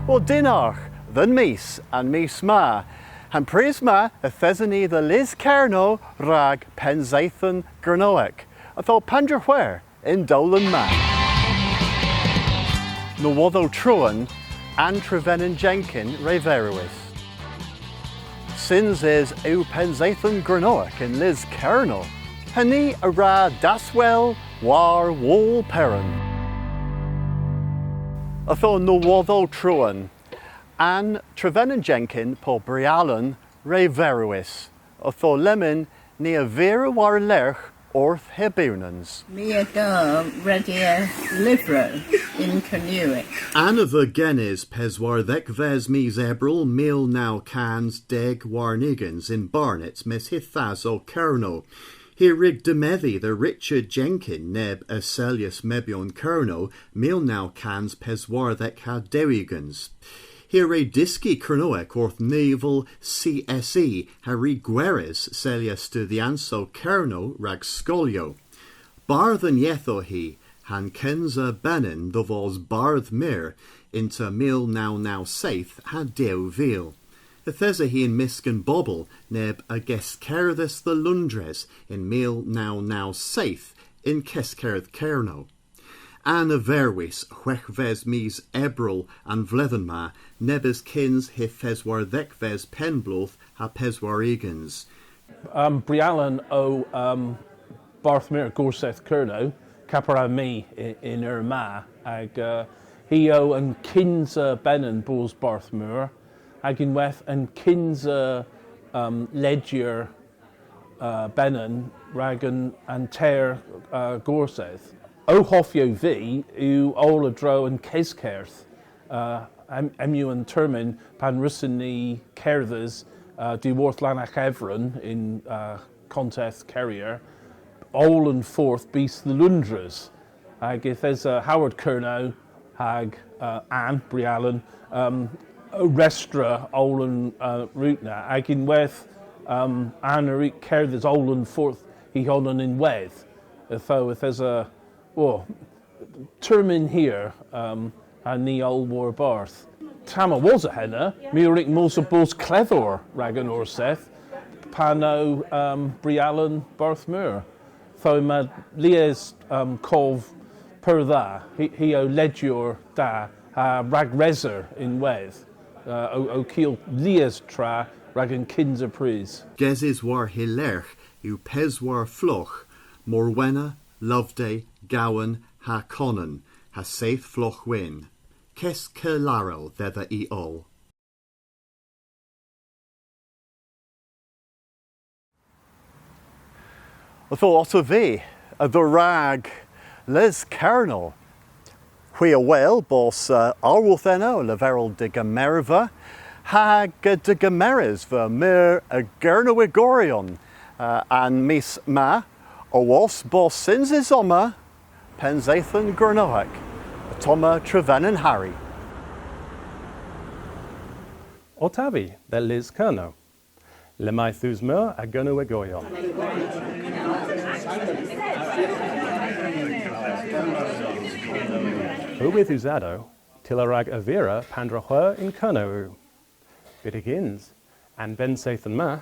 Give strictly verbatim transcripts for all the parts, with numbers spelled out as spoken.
Wel, dynnargh dhe'n mis, an mis ma. Ha'n prys ma, yth eson ni dhe Lys Kernow rag Pennseythen Gernewek, ytho pandr'a hwer y'n dowlen ma. Nowodhow truan, Ann Trevenen Jenkin re verwis. Synsys yw Pennseythen Gernewek yn Lys Kernow, ha ni a wra daswel war Wool Peran. Ytho nowodhow truan, Ann Trevenen Jenkin po Briallen re verwis. Ytho lemmyn ni a vir war-lergh orth hy bewnans. My a gar redya lyvrow yn Kernewek. Ann a veu genys peswardhegves mis Ebrel mil naw kans deg warn ugens yn Barnet, mes hy thas o Kernow. Hi a wrug demedhi dhe Richard Jenkin, neb a selyas Mebyon Kernow mil naw kans peswardhek ha dew ugens. Hi a wre dyski Kernewek orth nivel C S E ha ri gweres selya studhyansow Kernow rag skolyow. Bardh an yeth o hi, ha'n kynsa benyn dhe vos Bardh Meur ynter mil naw naw seyth ha dew vil. Yth esa hi yn mysk an bobel neb a geskerdhas dhe Loundres yn mil naw naw seyth yn keskerdh Kernow. Ann a verwis hweghves mis Ebrel an vledhen ma, nebes kyns hy peswardhegves penn-bloodh ha peswar ugens. Um, Briallen o, um, Bardh Meur Gorsedh Kernow, kepar ha my y-, y'n eur ma, hag, uh, hi o an kynsa benyn bos Bardh Meur, hag ynwedh an kynsa, um, ledyer, uh, benyn rag an, an teyr, uh, Gorsedh. Ow hovyow vy yw oll a-dro an keskerdh, uh, hemm, hemm yw an termyn pan wrussyn ni kerdhes, uh, diworth Lannaghevran yn, uh, konteth kerrier, oll an fordh bys dhe Loundres. Hag yth esa Howard Curnow hag, uh, Ann Briallen, um, a restra oll an, uh, rout na. Hag ynwedh, um, Ann a wrug kerdhes oll an fordh hy honan ynwedh. Ytho yth esa, wel, termyn hir, um, ha ni oll warbarth. Tamm a wosa henna, my a wrug mos ha bos kledhor rag an Orsedh pan o, um, Briallen Bardh Meur. Ytho yma lies, um, kov pur dha. Hi, hi o ledyer da ha ragreser ynwedh. Uh, ow, ow kul lies tra rag an kynsa prys. Gesys war hy lergh yw peswar flogh, Morwenna, Loveday, Gawen ha Conan, ha seyth flogh wynn. Keskalarow dhedha i oll. Ytho otta vy, a-dherag Lys Kernow. Hwi a wel bos, eh, arwodh ena ow leverel degemerva, hag, eh, degemeres veu meur a Gernewegoryon, eh, an mis ma, awos bos synsys omma Pennseythen Gernewek, ottomma Trevenen Harry. Otta vy, dhe Lys Kernow. Le may tus meur a Gernewegoryon. Herwydh usadow, tyller rag ervira pandr'a hwer yn Kernow yw. Byttegyns, an bennseythen ma,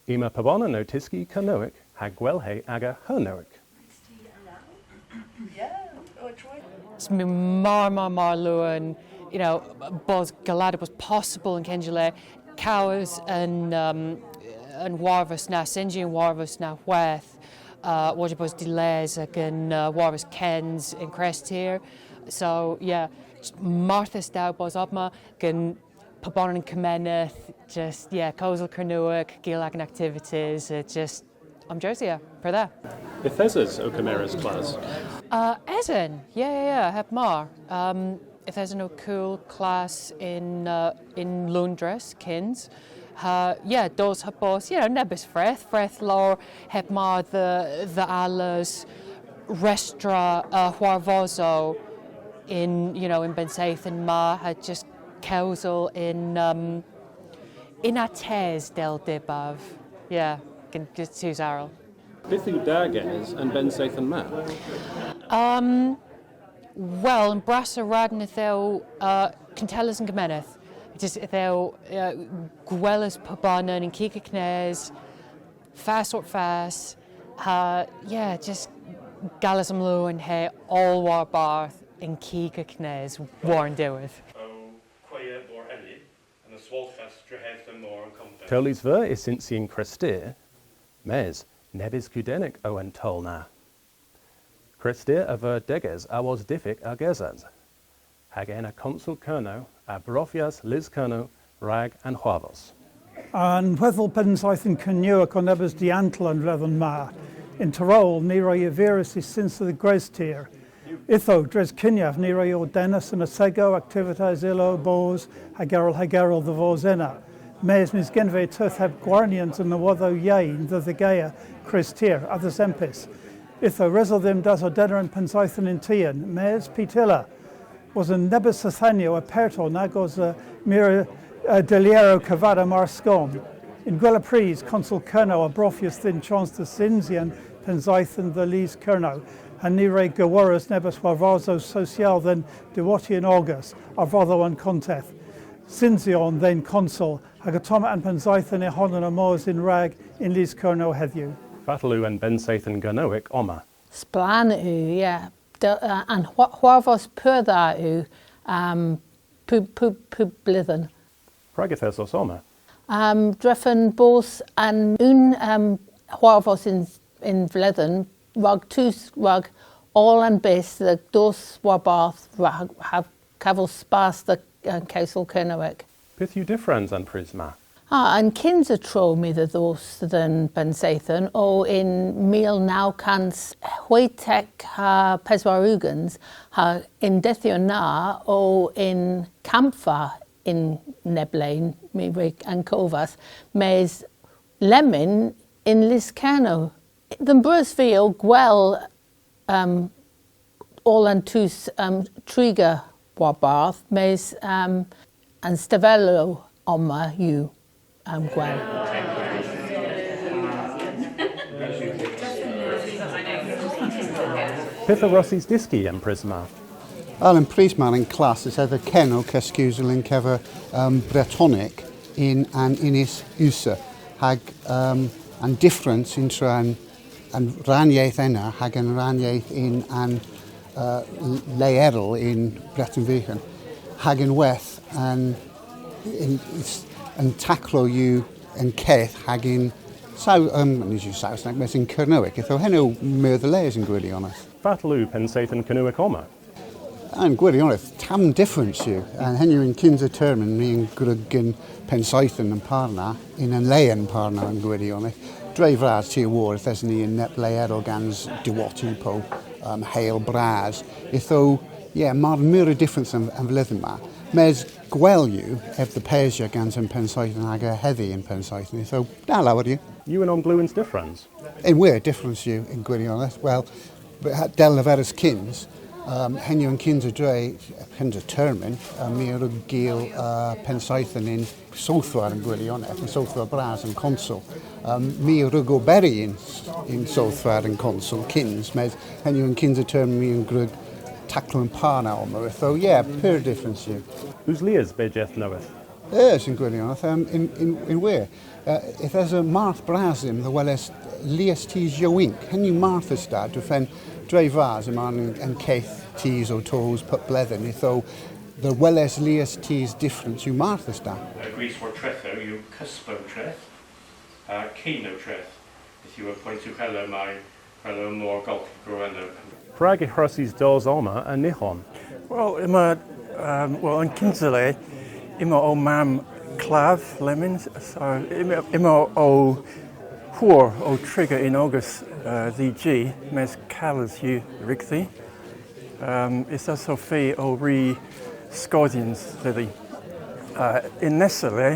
yma pubonan ow tyski Kernewek ha gwellhe aga Hernewek. It's been mar, mar, mar lowen, you know, bos galowder, bos possybyl yn kenjel, kaus an, um, an hwarvos na, synsi an hwarvos na hweth, uh, woja bos deles ag an, uh, hwarvos kyns yn Krestir. So, yeah, just marthys da bos omma, gans pubonan kemeneth, just, yeah, kewsel Kernewek, gul agan activities, uh, just, omjersya, pur dha. Yth eses ow kemeres klass? Uh, esen, yeah, yeah, yeah, heb mar. Um, yth esen ow kul klass yn, uh, yn Loundres, kyns. Ha, yeah, dos ha bos, you know, nebes freth, freth lowr heb mar dhe, dhe allos restra, uh, hwarvosow yn, you know, yn bennseythen ma, ha just kewsel yn, um, yn attes dell dybav. Yeah, gans, gans tus arall. Pyth yw da genes an bennseythen ma? Um, Wel, an brassa rann yth yw, uh, kuntelles an gemeneth. Just yth yw, uh, gweles pub onan yn kig ha knes, fas orth fas, ha, yeah, just gales omlowen ha oll warbarth yn kig ha knes war an diwedh. Ow kwaya war eni, an aswalghas drehedh dhe'n mor an konter. Towlys veu y synsi yn Krestir, mes nebes kudenek o an towl na. Krestir a veu deges awos difyk a gesans, hag ena Konsel Kernow a brofyas Lys Kernow rag an hwarvos. An hwedhel Pennseythen Kernewek o nebes diantel an vledhen ma. Yn terol, ni re erviras y synsi dhe Grestir. Ytho, dres kynyav, ni re ordenas an asegow, aktivites, ilow, boos, hag erel, hag erel dhe vos ena. Mes, mes genver y teuth heb gwarnyans an nowodhow yeyn dhe dhegea Krestir, a-dhesempis. Ytho, res o dhymm dasordena an Pennseythen yn tien, mes py tyller. Wosa nebes seythunyow a berth o nag osa meur a, uh, delierow kavadow mar skon. Yn gwella prys, Konsel Kernow a brofyas dhyn chons dhe synsi an Pennseythen dhe Lys Kernow, ha ni re geworras nebes hwarvosow sosyal dhe'n diwotti yn ogas, a-dro dhe'n konteth. Synsyon dhe'n Konsel, hag ottomma an Pennseythen y honan ow mos yn-rag yn Lys Kernow hedhyw. Fatel yw an Bennseythen Gernewek omma? Splann yw, yeah. Dy-, uh, an hwa-, hwarvos pur dha yw, um, pub, pub, pub bledhen. Prag yth esos omma? Um, drefen bos an unn, um, hwarvos yn, yn vledhen, rag tus, rag oll an bys dhe dhos warbarth rag, ha kavos spas dhe, uh, Konsel Kernewek. Pyth yw dyffrans an prys ma? A, an kynsa tro my dhe dhos dhe'n Bennseythen o yn mil naw kans hwetek ha peswar ugens, ha y'n dedhyow na o yn kampva yn neb le, my re ankovas, mes lemmyn yn Lys Kernow. Dhe'm breus vy o gwell, um, oll an dus, um, triga warbarth, mes, um, an stevellow omma yw, um, gwell. Pyth a wrussys dyski y'n prys ma? Wel, y'n prys ma y'n klass yth esa Kernow keskewsel yn kever, um, Bretonek yn an Ynys Eusa, hag, um, an dyffrans yntra an an rannyeth ena hag an rannyeth yn an, uh, le erel yn Breten Vyghan, hag ynwedh an, yn, yn, an taklow yw an keth hag yn Saw-, um, nyns yw Sowsnek, mes yn Kernewek. Ytho henn o meur dhe les yn gwiryonedh. Fatel yw Pennseythen Kernewek omma? Yn gwiryonedh, tamm dyffrans yw. An henn yw y'n kynsa termyn, my a grug an Pennseythen a'n par na, yn an le a'n par na yn gwiryonedh. Dre vras ty a wor, yth esen ni yn neb le erel gans diwotti po, um, hel bras. Ytho, yeah, mar meur a dyffrans an, an vledhen ma. Mes gwell yw, ev dhe pesya gans an Pennseythen hag a hedhi yn Pennseythen. Ytho, da lowr yw. Yw an omglewans dyffrans? Yn hwir, dyffrans yw yn gwiryonedh. Wel, dell leveris kyns, um, henn yw an kynsa dre, kynsa termyn, um, my a wrug gul, uh, Pennseythen yn sodhva yn gwiryonedh, yn sodhva bras an Konsel. Um, my a wrug oberi yn, yn sodhva an Konsel kyns, mes henn yw an kynsa termyn my a wrug taklow a'n par na omma. So, yeah, pur dyffrans yw. Eus lies bejeth nowydh? Eus yn gwiryonedh, um, yn, yn, yn hwir. Uh, yth esa marth bras dhymm dhe weles lies tus yowynk. Henn yw marthys da, drefen dre vras yma an, an keth tus ow tos pub bledhen. Ytho dhe weles lies tus dyffrans yw marthys da. Y gwiswor trethow yw kuspel treth, ha kenow treth. Yth yw an poynt ughella may Hello, mor golgh, Gwenno. Prag y hwrussys dos omma a Nihon? Wel, yma, um, wel, yn kynsa le, yma ow mamm klav lemmyn, so yma, yma ow hwor ow triga yn ogas, uh, dhedhi, mes kales yw rygdhi. Um, yth esov vy ow ri skoodhyans dhedhi. Uh, yn nessa le,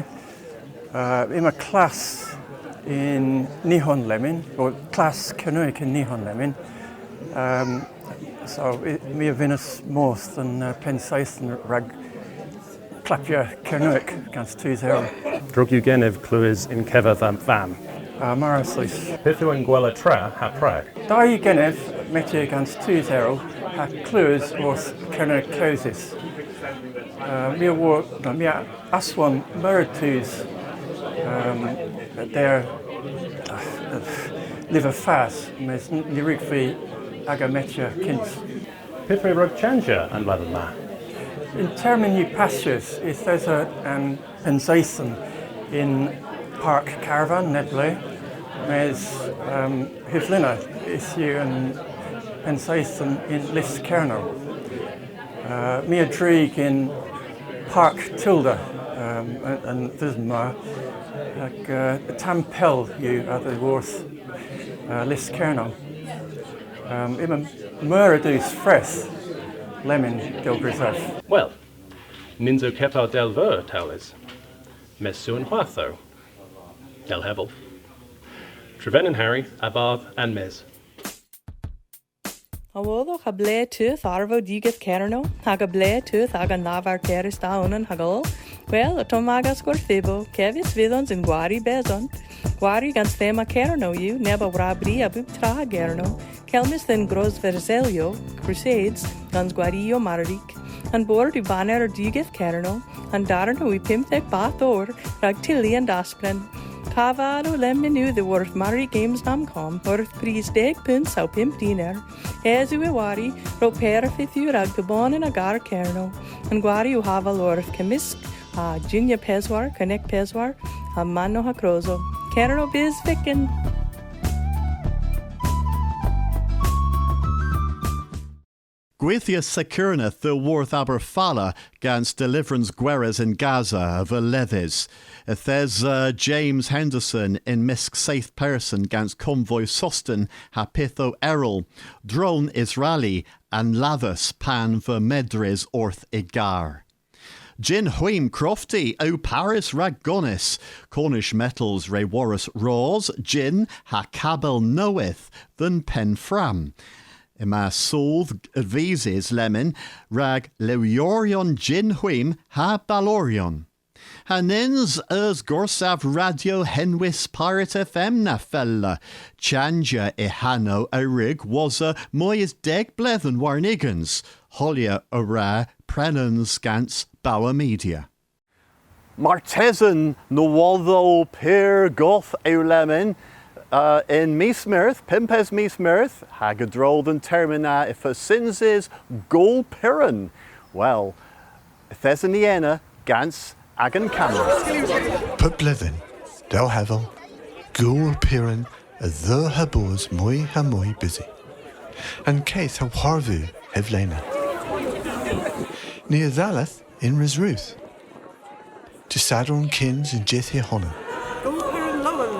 uh, yma klass yn Nihon lemmyn, po klass Kernewek yn Nihon lemmyn. Um, so, y-, my a vynnas mos dhe'n, uh, Pennseythen rag klappya Kernewek gans tus erel. Drog yw genev klewes yn kever dha vamm. Uh, meur ras dhis. Pyth yw an gwella tra ha prag? Da yw genev metya gans tus erel, Ha klewes orth Kernow kewsys. Uh, my a wor, na, my a aswon meur a dus, um, der, uh, lyver fas, mes n-, ny wrug vy aga metya kyns. Pyth re wrug chanjya an wodhva ma? Yn termyn yw passys, yth esa an pennseythen yn Park Caravan, neb le, mes, um, hevlena, yth yw an pennseythen yn Lys Kernow. Uh, my a drig yn Park Tilda, um, an, an vydh ma, hag, uh, tamm pell yw a-dhyworth, uh, Lys Kernow. Um, yma meur a dus freth lemmyn, dell grysav. Wel, nyns o kepar dell veu towlys. Mes sewen hwath o. Dell hevel. Trevenen Harry a-barth An Mis. A wodhowgh a ble teuth arvow dugeth Kernow, hag a ble teuth agan lavar kerys da onan hag oll? Wel, ottomma agas gorthyp, kevys vydhons yn gwari Besant. Gwari gans thema Kernow yw, neb a wra bri a bub tra a Gernow. Kelmys dhe'n Grosverselyow, Crusades, gans gwariow Marrik. An bord yw baner a dugeth Kernow, an darow yw pymthek bath owr, rag tyli an daspren. Kavadow lemmyn yw dhyworth Marrik Games dot com, orth pris deg peuns ha pymp diner. Es yw y wari, ro perfeyth yw rag pubonan a gar Kernow. An gwari yw haval orth Kemmysk, ha Junya Peswar, Connect Peswar, ha Mano ha Krozo. Kernow bys vykken! Gwithyas sekurna dhyworth Aberfala gans deliverans gweres yn Gaza a veu ledhys. Yth esa James Henderson yn mysk seyth person gans konvoy sosten ha pythow erel. Dron Israeli a'n ladhas pan veu medrys orth y gar. Jynn Hwim Crofty o parys rag gonis. Cornish Metals re worras ros, jynn ha kabel nowydh dhe'n penn-framm. Yma soodh visys lemmyn rag lewyoryon jynn hwim ha baloryon. Ha nyns eus gorsav radyo henwys Pirate F M na fella. Chanjya y hanow a wrug wosa moy es deg bledhen warn ugens. Holya a wra prenans gans Bauer Media. Martesen nowodhow pur goth yw lemmyn, uh, yn mis Meurth, pympes mis Meurth, hag a-dro dhe'n termyn na y feu synsys Gool Peran. Wel, yth esen ni ena gans agan kamera. Pub bledhen, dell hevel, Gool Peran a dheu ha bos moy ha moy bysi. An keth a hwarvos hevlena. Ni a dhalleth yn Resrudh. Tus Sadorn kyns yn jydh hy honan. Gool Peran lowen,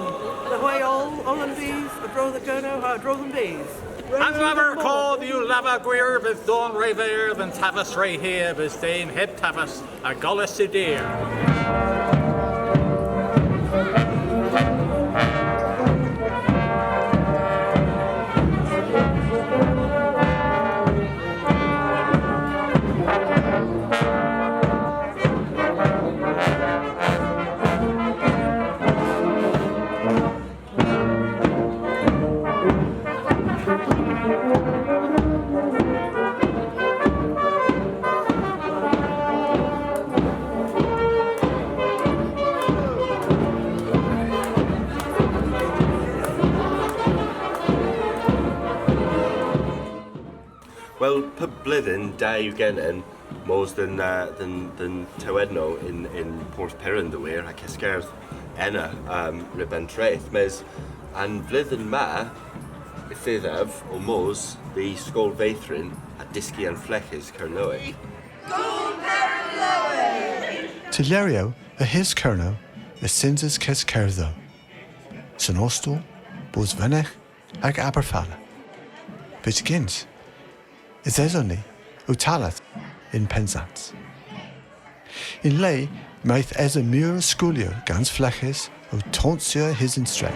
dhe hwegh oll, oll an bys, a-dro dhe Gernow ha a-dro dhe'n bys. An lavar koth yw lavar gwir, bys dorn re ver, dhe'n taves re hir, bys den heb taves, ha gollys yw dir. Wel, pub bledhen da yw genen mos dhe'n, uh, dhe'n, dhe'n tewednow yn, yn Porth Peran, dhe wir, ha keskerdh ena, um, ryb an treth. Mes an vledhen ma, y fydhav ow mos dhe Skol Veythrin ha dyski an fleghes Kernewek. Tylleryow a-hys Kernow a synsas keskerdhow. Sen Austell, Bosvenegh, hag Aberfala. Byttegyns, yth eson ni ow talleth yn Pennsans. Yn le mayth esa meur a skolyow gans fleghes ow tonsya a-hys an stret.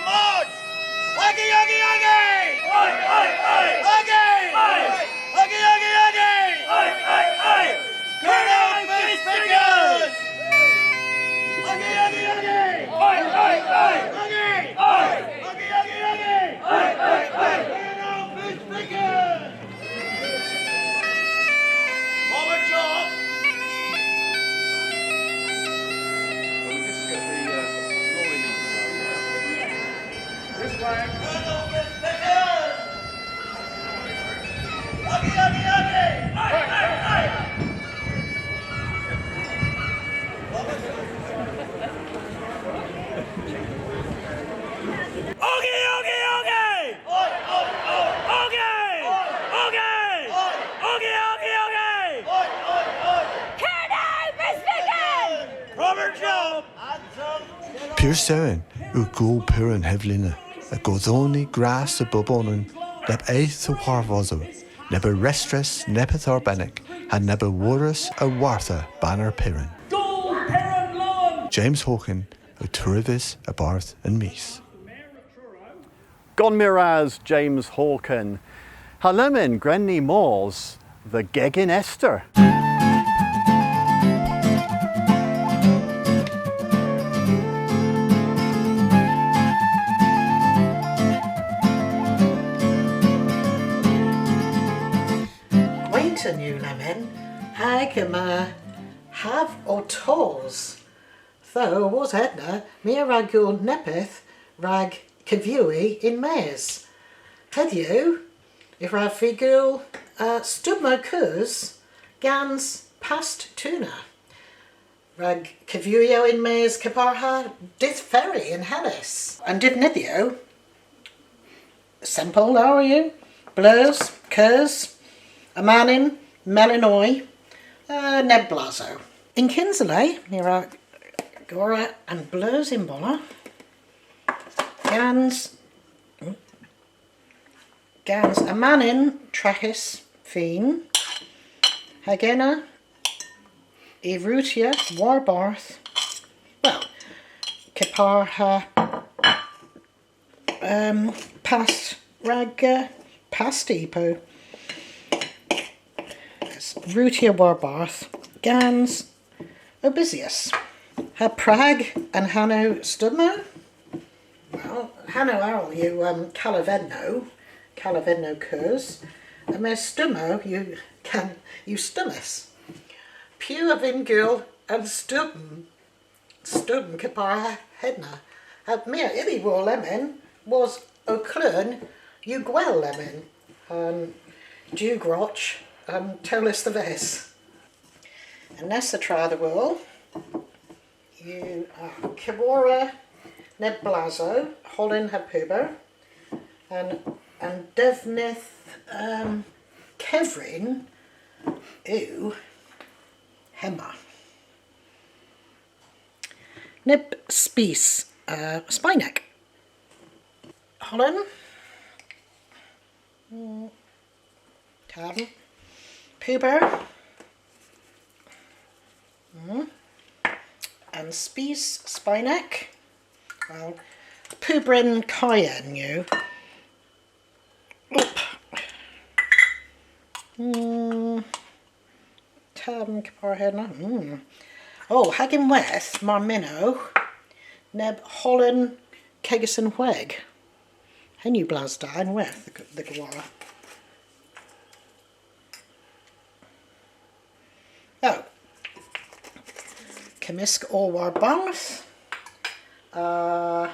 March! Oggy, oggy, oggy! Oi, oi, oi! Oggy! Oi! Oggy, oggy, oggy! Oi, oi, oi! Kernow bys vykken! Oggy, oggy, oggy! Oi, oi, oi! Oggy! Oi! Oggy, oggy, oggy! Oi, oi, oi! Kernow bys vykken! Robert Job! This way. Kernow bys vykken! Oggy, oggy, oggy! Oggy, oggy, oggy! Oggy! Oggy! Oggy, oggy, oggy! Kernow bys vykken! Robert Job! Pur sewen yw Gool Peran hevlena, a godhoni gras a bobonan, neb eth a hwarvosow, neb a restres neppyth arbennik, ha neb a worras a-wartha baner Peran. Gool Peran Lowen! James Hawken, ow terivas a-barth An Mis. Gonn meur ras James Hawken. Ha lemmyn gwren ni mos dhe gegin Esther. Gwenton yw lemmyn, hag yma hav ow tos. Ytho, awos henna, my a wra gul neppyth rag kevewi yn-mes. Hedhyw, y hwrav vy gul, uh, stummow keus gans past tuna. Rag kevewyow yn-mes kepar ha dydh Furry yn Hellys. An devnydhyow, sempel lowr yw, bleus, keus, amanyn, melyn oy, uh, neb blasow. Yn kynsa le, my a wra gorra an bleus yn bolla. Gans, gans amanyn trehys fin. Hag ena, y rutya warbarth. Wel, kepar ha um, past rag, uh, pasti po. Rutya warbarth gans obysius. Ha prag an hanow stummow? Wel, hanow arall yw, um, kalavennow. Kalavennow keus. Yma stummow yw, kan, yw stummes. Piw a vynn gul an stumm, stumm kepar ha henna? Ha my a yll mos war lemmyn, wosa ow klun yw gwell lemmyn. Um, Duw groch, um, towlys dhe-ves. An nessa tra dhe wul yw, uh, keworra neb blasow, holan ha puber, an, an devnydh, um, kevrin yw hemma. Neb spis, uh, spaynek. Holan. Mm. Tavern. Puber. Mm. An spis spaynek. Wel, pubren kayan yw. Oop. Mm. Tavern kepar ha henna. Mm. O, hag ynwedh, mar mynnowgh, neb holan kegys an hweg. Henn yw blas da ynwedh, dhe, dhe geworra. O. Kemysk oll warbarth. Uh,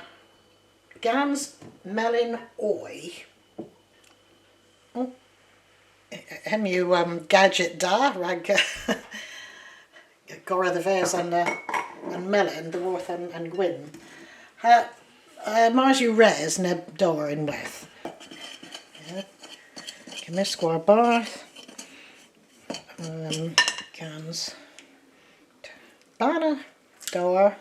gans melyn oy. O. Hemm yw, um, gadget da rag gorra dhe-ves an, uh, an melyn dhyworth an, an gwynn. Ha, uh, mars yw res, neb dowr ynwedh. Kemysk warbarth. Um, gans banna dowr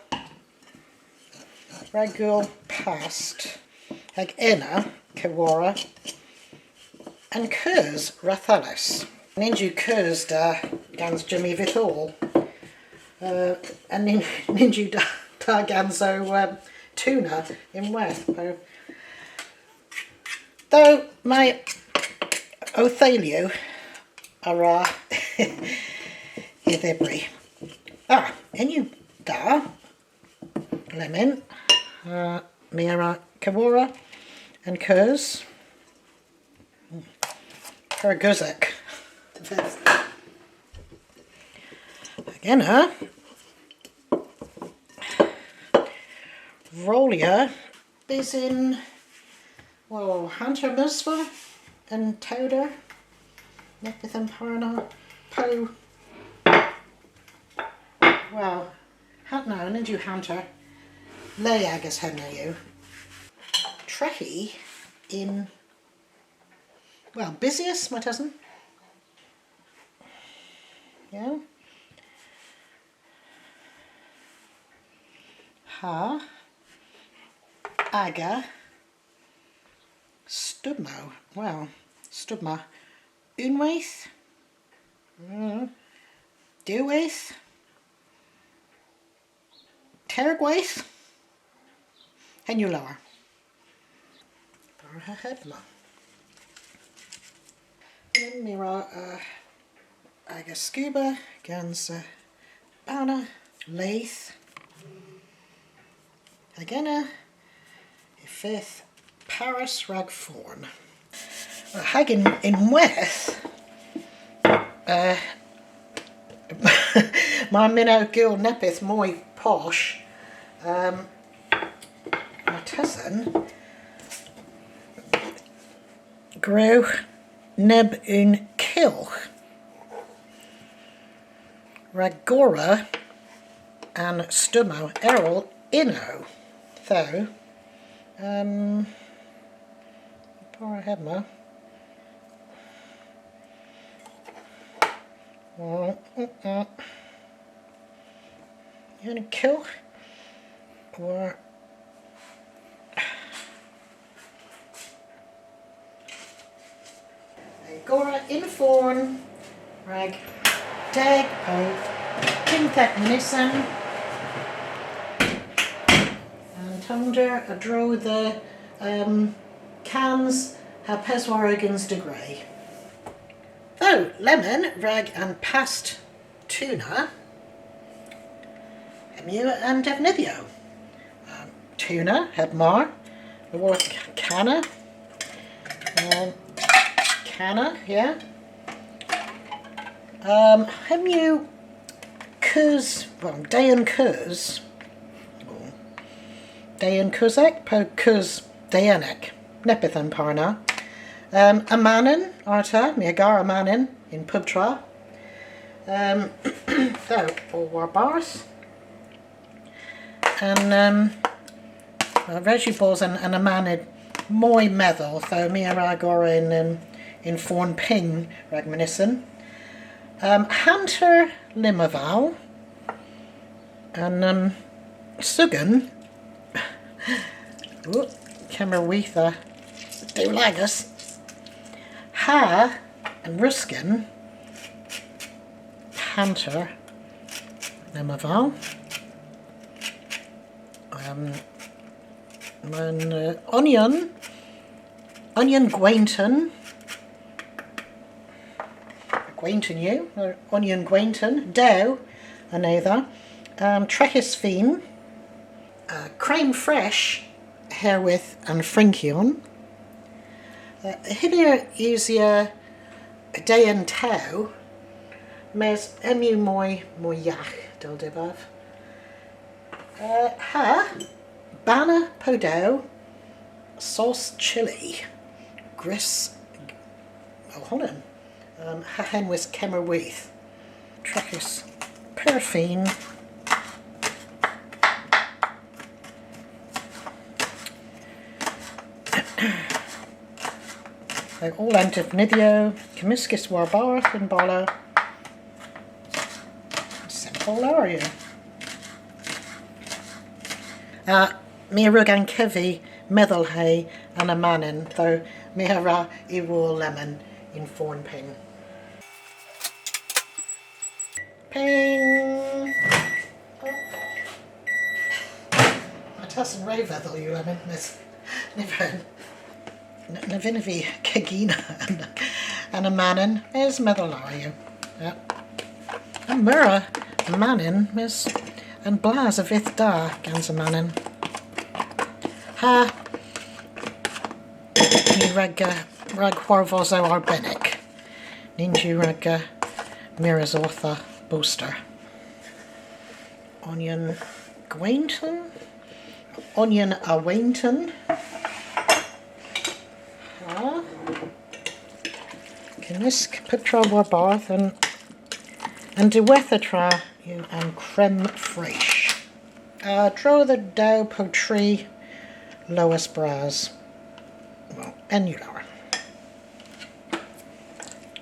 rag gul past, hag ena keworra an keus rathellys. Nyns yw keus da gans jemmi vyth oll. Uh, ha nyns, nyns yw da, da gans ow, um, tuna ynwedh. Ytho, yma ow theylu a wra y dhybri. A, henn yw da. Lemmyn. Uh, my a wra keworra an keus. Pur gusek. Hag ena, rolya bys yn, wel, hanter meusva an tewder. Neppyth a'n par na. Po. Wel, ha na, nyns yw hanter. Le ages henna yw. Treghi yn, wel, bysies, my tesen. Yeah. Ha. Aga. Stummow. Wel, stumma. Unnweyth. Mm. Diwweyth. Teyrgweyth. Henn yw lowr. Par ha hemma. Ytho my a wra, uh, aga skuba gans, uh, banna leth. Hag ena y fydh parys rag forn. Hag yn, ynwedh, uh, mar mynnowgh gul neppyth moy posh, um, martesen, gwrewgh neb unn kylgh rag gorra an stummow erel ynno. Ytho, um, par ha hemma. Mm, mm, mm. Yn kylgh. Or gorra yn forn rag deg po pymthek mynysen. An townder a-dro dhe, um, kans ha peswar ugens degre. Ytho, lemmyn rag an past tuna. Hemm yw an devnydhyow. Um, tuna, heb mar. Dhyworth kanna. Um, Hannah, yeah? Um, hemm yw keus, well, dehen keus. Dehen keusek, po keus dehenek. Neppyth a'n par na. Um, amanyn, arta, my a gar amanyn yn pub tra. Um, so, oll warbarth. An, um, well, res yw bos an, an amanyn moy medhel, so my a wra gorra yn, um, yn forn ping rag mynysen. Um, hanter lymaval. An, um, sugen. Ooh, kemmer with a dewlagas. Ha an rusken. Hanter lymaval. Um, an, uh, onyon, onyon gwenton. Gwenton yw, uh, onyon gwenton, dew anedha. Um, treghys fin. Uh, crème fraîche, herwydh an frynkyon. Uh, hyllir usya dehen tew, mes hemm yw moy, moy yagh, dell dybav. Uh, ha banna po dew, sos chili, gwrys ow honan. Um, ha henwys kemmer with. Treghys pur fin. Hag oll an devnydhyow, kemyskys warbarth yn balla. Sempel lowr yw. Uh, my a wrug ankevi medhelhe an amanyn, ytho my a wra y wul lemmyn yn forn ping. Ping! Martesen re vedhel yw lemmyn, mes ny vern. N-, ny vynnav vy kegina an, an amanyn, mes medhel lowr yw. Yeah. Ha meur a amanyn, mes an blas a vydh da gans amanyn. Ha, ni rag, uh, rag hwarvosow arbennik. Nyns yw rag, uh, mires orth an booster. Onyon gwenton. Onyon a wenton. Ha. Kemysk puptra warbarth an, an diwettha tra yw an crème fraîche. A-dro dhe dew po tri loas bras. Wel, henn yw lowr.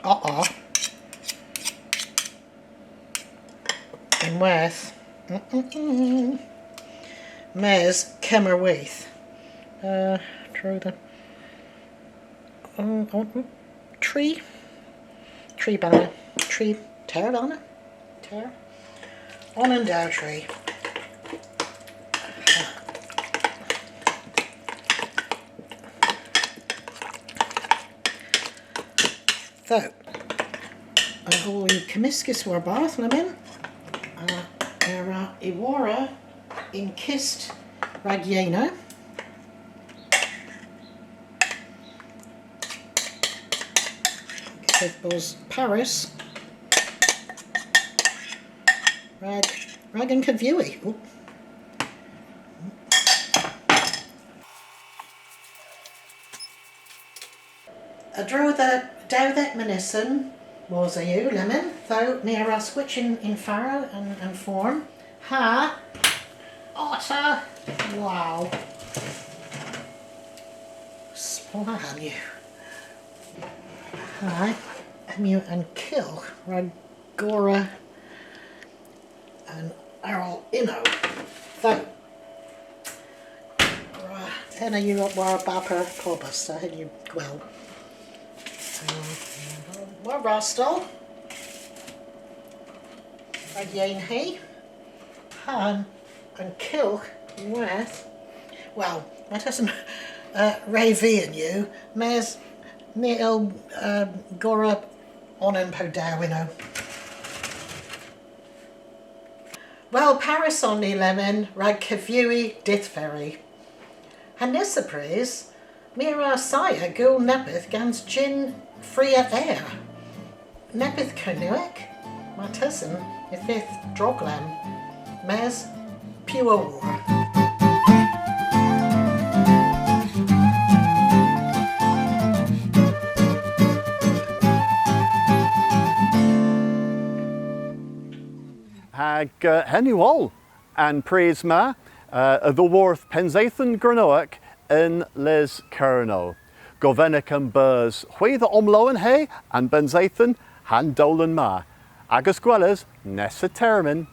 A, a. Ynwedh. Mm, mm, mm. Mes kemmer with. Uh, a-dro dhe, um, oh, mm, tri. Tri banna. Tri. Teyr banna. Teyr. Onan, dew, tri. So, an oll yw kemyskys warbarth lemmyn. Uh, a wra y worra yn kist rag yeynha. Keth bos parys rag, rag an kevewi. Oop. A-dro dhe dewdhek mynysen wosa yw lemmyn, ytho ni a wra skwychya yn, yn fara an, an forn. Ha! Otta! Wow! Splann yw. Ha, hemm yw an kylgh rag gorra an aral ynno. Ytho, henna yw war paper kobus, so henn yw gwell. Um, war rastel. Rag yeynhe. Ha, an kylgh ynwedh. Wel, martesen, uh, re vian yw, mes ni a yll, uh, gorra onan po dew ynno. Wel, parys on ni lemmyn rag kevewi dydhveri. Ha nessa prys, my a wra assaya gul neppyth gans jynn Fria air. Neppyth Kernewek, martesen y fydh droglamm, mes piw a wor. Hag, eh, henn yw oll an prys ma, eh, a-dhyworth Pennseythen Gernewek yn Lys Kernow. Govenek a'm beus hwi dhe omlowenhe an bennseythen ha'n dowlen ma. Agas gweles nessa termyn.